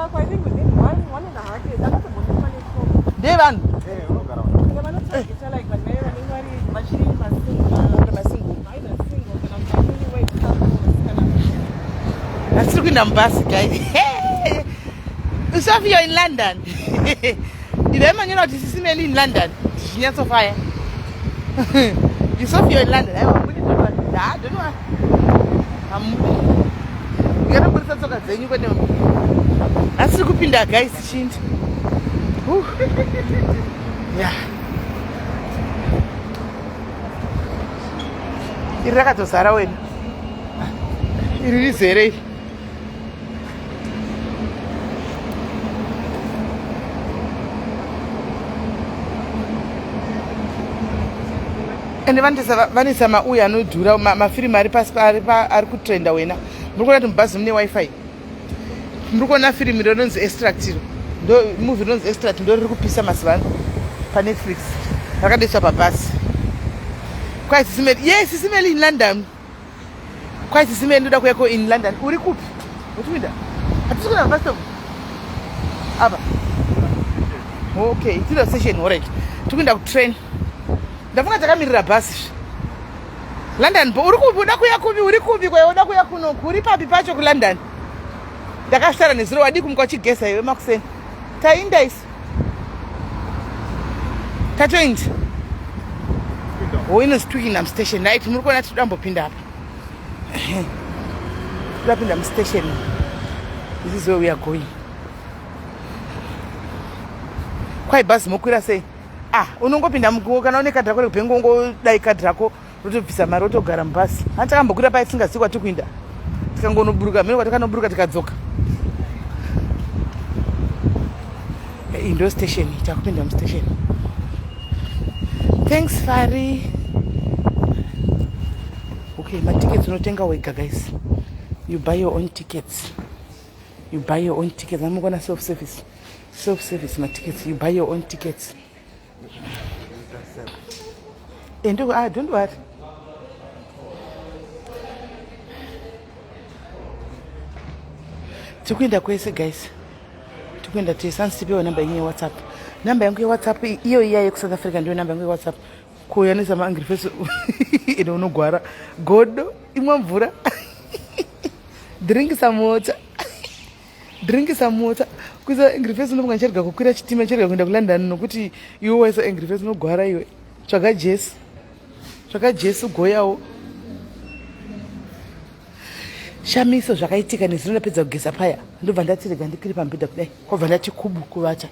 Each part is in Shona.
wako I think within one one and a half years akatombondipa nephone. Ndevanhu. Eh, unogara. Vanotargeta like vanhu vaye vanenge vari vachiri masingle. Masingle. Either single kana kuti newly wed couples kana Hatiri kuenda mubhasi guys. Sophie, you're in London. Ndidai manyora kuti sisi Meli in London. Zvichinyatsofaya. You Sophie, you're in London. Aiwa, mudi don't worry. Ah, don't worry. Hamudi. Ndikatoburitsa tsoka dzenyu kwete. Hatiri kupinda guys chindi. Yeah. Iri rakatozara wena. Iri rizere iri. Ende vanoisa mauya anodhura mafirimu ari pasi ari kutrenda wena. Muri kuona kuti mubhazi mune wifi. Muri kuona firimu rinonzi Extract iro. Ndo movie rinonzi Extract ndo riri kupisa mazuva ano paNetflix. Rakadetswa pabhazi. Kwai Sisi Meli. Yes, Sisi Meli in London. Kwai Sisi Meli ndoda kuya ko in London. Uri kupi? Uchipinda? Hatisi kuenda bus stop. Apa. Okay, tiri station alright. Tikuenda ku train. Ndafunga takamirira bus. London bo uri kupi uda kuya kupi uri kupi kwaye uda kuya kuno uri papi pacho ku London. Ndakasara nezuro wadii kumuka uchigeza iwe makuseni. Tainda isu. Tatoinda. Oh, inonzi Twickenham station. Right, muri kuona tiri kumbopinda apa. Tiri mustation. This is where we are going. Kwai bhazi mokwira sei? Ah, unongopinda mukuwo kana une kadhi rako rekubhengi ungodai kadhi rako rotobvisa mari wotogara mubhasi. Hanti takambokwira paye tisingazivi kwatiri kuinda. Tikangonoburuka mheno kwatakanoburuka tikadzoka. Iyi ndo station, takupinda mustation. Thanks Fari. Okay, matickets unotenga wega guys. You buy your own tickets. You buy your own tickets. I'm gonna self service. Self service matickets. You buy your own tickets. And ah, don't worry. Tikuenda kwese guys. Tikuenda tese. Hanzi tipewo namba yenyu yeWhatsApp. Namba yangu yeWhatsApp iyo iya yekuSouth Africa ndiyo namba yangu yeWhatsApp. Kuuyanisa maangry face ine unogwara. Godo imwa mvura. Drink some water. Drink some water. Kuisa angry face unofunga ndichirega kukwira chitima ndichirega kuenda kuLondon nokuti iwe waisa angry face unogwara iwe. Tsvaga Jesu. Tsvaga Jesu goyawo. Shamiso zvakaitika nezuro ndapedza kugeza paya ndobva ndati rega ndikwire pamubhedha kudai kwabva ndati kubu kuvata.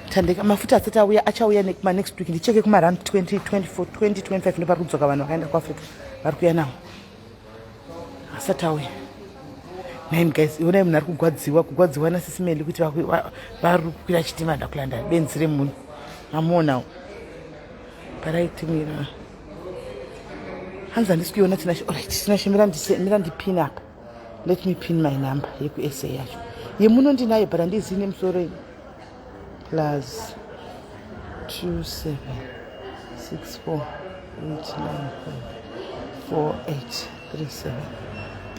Tandeka mafuta asati auya achauya nekuma next week ndicheke kuma round 2024 2025 ndopari kudzoka vanhu vakaenda kuAfrica vari kuuya nawo asati auya. Nine guys, ionai munhu ari kugwadziwa kugwadziwa nasisi Meli kuti vari kukwira chitima da kuLondon benzi remunhu mamuonawo paraitimira hanzi handisi kuiona Tinashe. Alright, Tinashe mira ndipin apa. Let me pin my number yekuSA yacho yemuno ndinayo but handizivi nemusoro ini. Plus 2 7 6 4 8 9 5 4 8 3 7.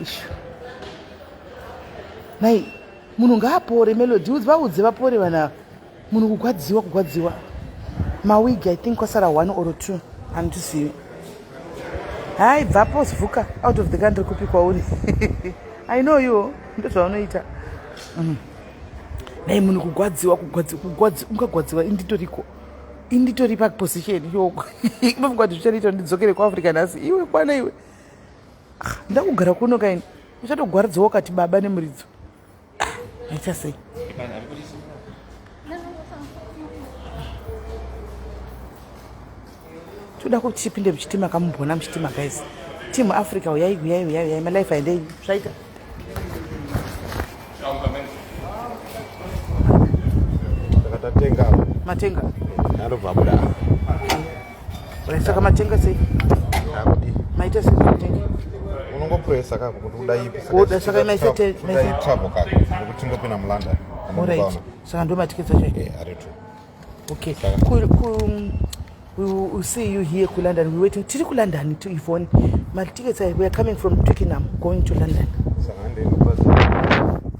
Ishu nai munhu ngaapore. Melody vaudze vapore vana munhu kugwadziwa kugwadziwa mawigi. I think kwasara 1 or 2 handizivi. Hai bvapo vhuka out of the country kupi kwauri. I know you ndozvaunoita. Nai munhu kugwadziwa kugwadziwa kugwadziwa ungagwadziwa inditoriko inditori paposition yoko unofunga kuti zvichanoita ndidzokere kuAfrica nhasi iwe kwana iwe. Ah, ndakugara kuno kaini uchatogwaridziwa ukati baba nemuridzo. Aita sei? Toda kuti tipinde muchitima kamumbona muchitima guys. Team Africa uyai uyai uyai uyai malife aendei zvaita. Saka tatenga. Matenga. Anobva abuda. Right, saka matenga sei? Akudi. Maita sei matenga? Unongopressa kako kuti uda ipi. Uda, saka maise travel kako nekuti tingopinda muLondon. Alright. Saka ndo matiketi acho. Eh, ari two. Okay. Ku we will see you here ku London. We waiting. Tiri ku London to Yvonne. My tickets are we are coming from Twickenham going to London. Saka handei mubhazi.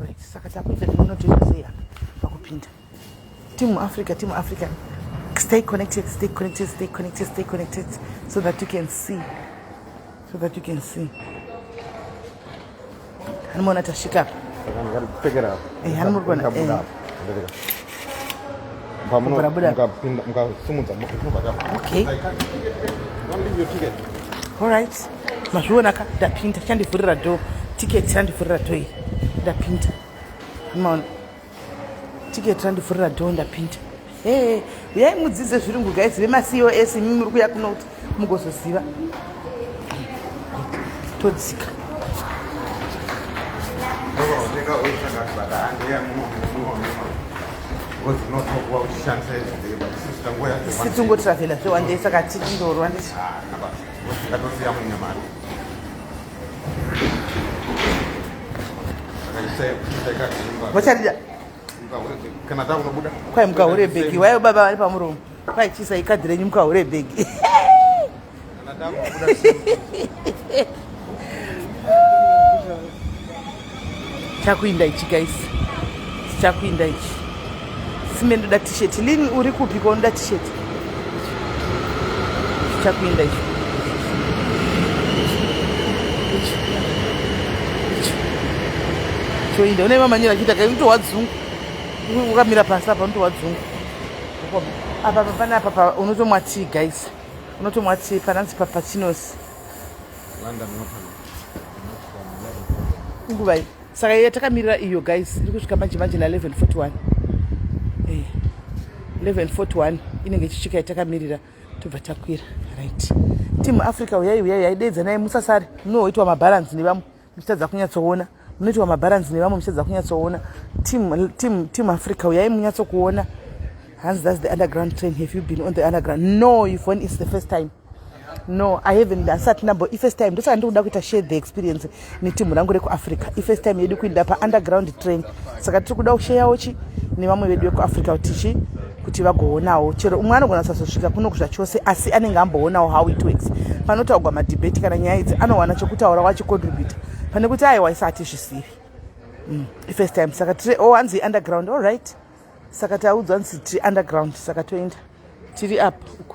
Right. Saka Takuita tinonotoita sei apa pakupinda? Team Africa, Team Africa. Stay connected, stay connected, stay connected, stay connected so that you can see. So that you can see. Anomuona tasvika apa. Ndakapfekera apa. Eh, hani muri kuona, Ndikabuda eh. apa. Ndikabuda. Pamuno- Mukabura buda. mukapinda- mukasumudza munobva ka- Okay. I can't. Don't leave your ticket. Alright. Mazviona ka ndapinda chandivhurira door. Ticket chandivhurira door iri. Ndapinda. Maona. Ticket randivhurira door ndapinda. Hey, uyai mudzidze zvirungu guys vemaCOS imi muri kuya kuno kuti mugozoziva. Todzika. Ndinotenga oisaka but handiya muno- muno- muno. Because unotokuwa uchishandisa izvi, but isusu tangoya Isi tungotravhela zvewandei saka tindorwa ndichi. Ah, naba. Ngatosiya muine mari. Saka chisai kadhi Vacharida Kana takunobuda. kwai mukahure bhegi wayo baba vari pamuromo kwai chiisai kadhi renyu mukahure bhegi. Kana takunobuda. Chakuinda ichi guys, chakuinda ichi. Sime ndoda t-shirt. Lini uri kupi ko unoda t-shirt? Chakuinda ichi. Ichi. Ichi. Choinda une mamanyira achiita kai unotohwa dzungu. Ukamira pasi apa unotohwa dzungu. Apa apa panapa pa unotomwa tea guys. Unotomwa tea pananzi papachinos. London Waterloo. Nguva iyi saka iye takamirira iyo guys iri kusvika manje manje na 11:41. Eh, 11:41 inenge ichisvika yatakamirira tobva takwira. Right, Team Africa, uyai uyai yaidedza naye musasare munoitwa mabharansi nevamwe muchitadza kunyatsoona, munoitwa mabharansi nevamwe muchitadza kunyatsoona. Team Africa, uyai munyatsokuona. Hanzi, "That's the underground train. Have you been on the underground?" No, Yvonne, it's the first time. No, I haven't, asati ndambo, ifirst time. Ndosaka ndikuda kuita share the experience netimu rangu rekuAfrica. Ifirst time yedu kuinda paunderground train, saka tiri kuda kusheyawo chi nevamwe vedu vekuAfrica kuti chi kuti vagoonawo. Chero umwe anogona kusazosvika kuno zvachose, asi anenge amboonawo how it works. Panotaurwa madhibheti kana nyaya idzi, anowana chekutaura wachicontributa pane kuti aiwa isa hatizvisivi. Ifirst time, saka tiri, oh, hanzi underground. All right, saka taudzwa nzi tiri underground, saka toenda tiri up uko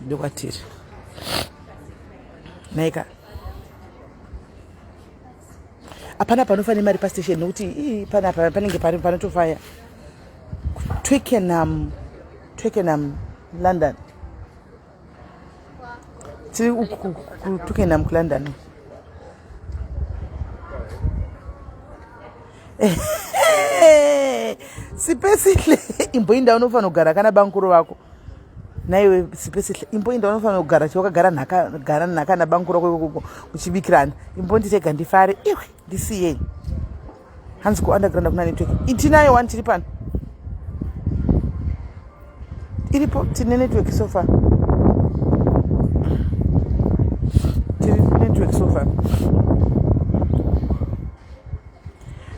ndokwatiri naika. Hapana panofa nemari pastation nokuti ii panapa panenge pari panotofaya. Twickenham, Twickenham, London. Tiri uku kuTwickenham kuLondon. Sipesihle, imboinda unofanira kugara kana bankuru vako naiwe. Sipesihle, imboinda unofanira kugara chiwakagara nhaka, gara nhaka nabankuru vako ikoko uchibikirana. Imbonditega ndifare iwe, ndisiyei. Hanzi kuunderground hakuna network. Tinayo one, tiri pano, iripo, tine network so far, tiri network so far.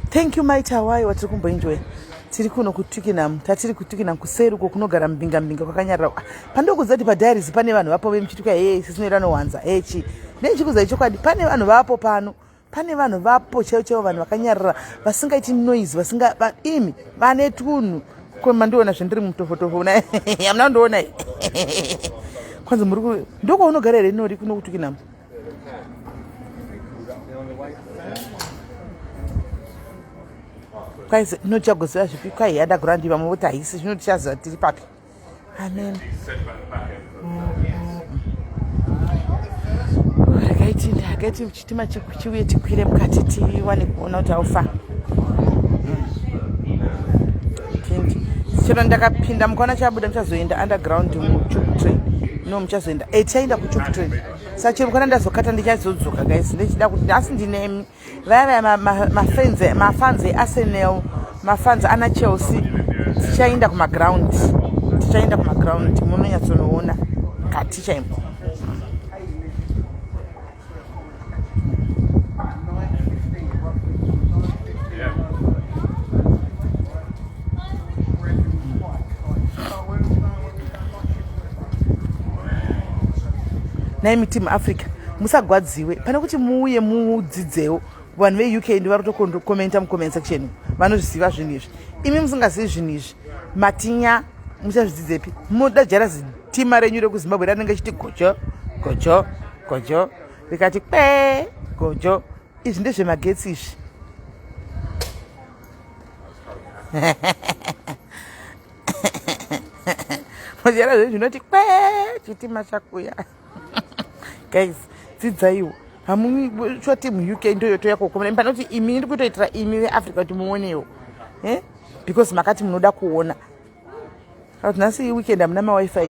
Thank you, Maita Wai. Watiri kumboenjoya, tiri kuno kuTwickenham, tatiri kuTwickenham kuseri uko kunogara mbinga mbinga kwakanyarara. Pandokuziva kuti padiaries pane vanhu vapo vemuchiti kwa hey sisinoita nowanza hechi nechikuzai. Chokwadi pane vanhu vapo pano, pane vanhu vapo chaivo chaivo, vanhu vakanyarara vasingaiti noise, vasinga imi vane tunhu. Ko mandiona zvendiri mutofotofo hamuna kundiona? Kwanzi muri ndokwaunogara here nori kuno kuTwickenham? Kwai nochagoziva zvipi? Kwai underground, vamwe voti haisi. Zvino tichaziva tiri papi? Amen. Regai chitima chiuye tikwire mukati tiwane kuona kuti haufa. Chero ndakapinda mukaona chabuda, muchazoenda underground mutube train. No, muchazoenda e tichaenda kutube train. Saka chero mukaona ndazokata, ndichazodzoka guys. Ndichida kuti asi ndinemi vaya vaya mafans eArsenal, mafans ana Chelsea, tichaenda kumaground, tichaenda kumaground munonyatsonoona kati chaimo. Naimi Team Africa, musagwadziwe pane kuti muuye mudzidzewo. Vanhu veUK ndi vari kutokomenta mucomment section, vanozviziva zvinhu izvi. Imi musingazivi zvinhu izvi, matinya muchazvidzidzepi? Munoda jara zitima renyu rekuZimbabwe ranenge chiti gojo gojo gojo, rikati kwe gojo. Izvi ndezvemagetsi izvi. Mujara zvenyu zvinoti kwe chitima chakuya. Guys, dzidzaiwo. Hamuchoti muUK ndoyotoya kokomana panoti imi ndiri kutoitira imi veAfrica kuti muonewo, eh? Because makati munoda kuona kuti nhasi weekend hamuna maWiFi.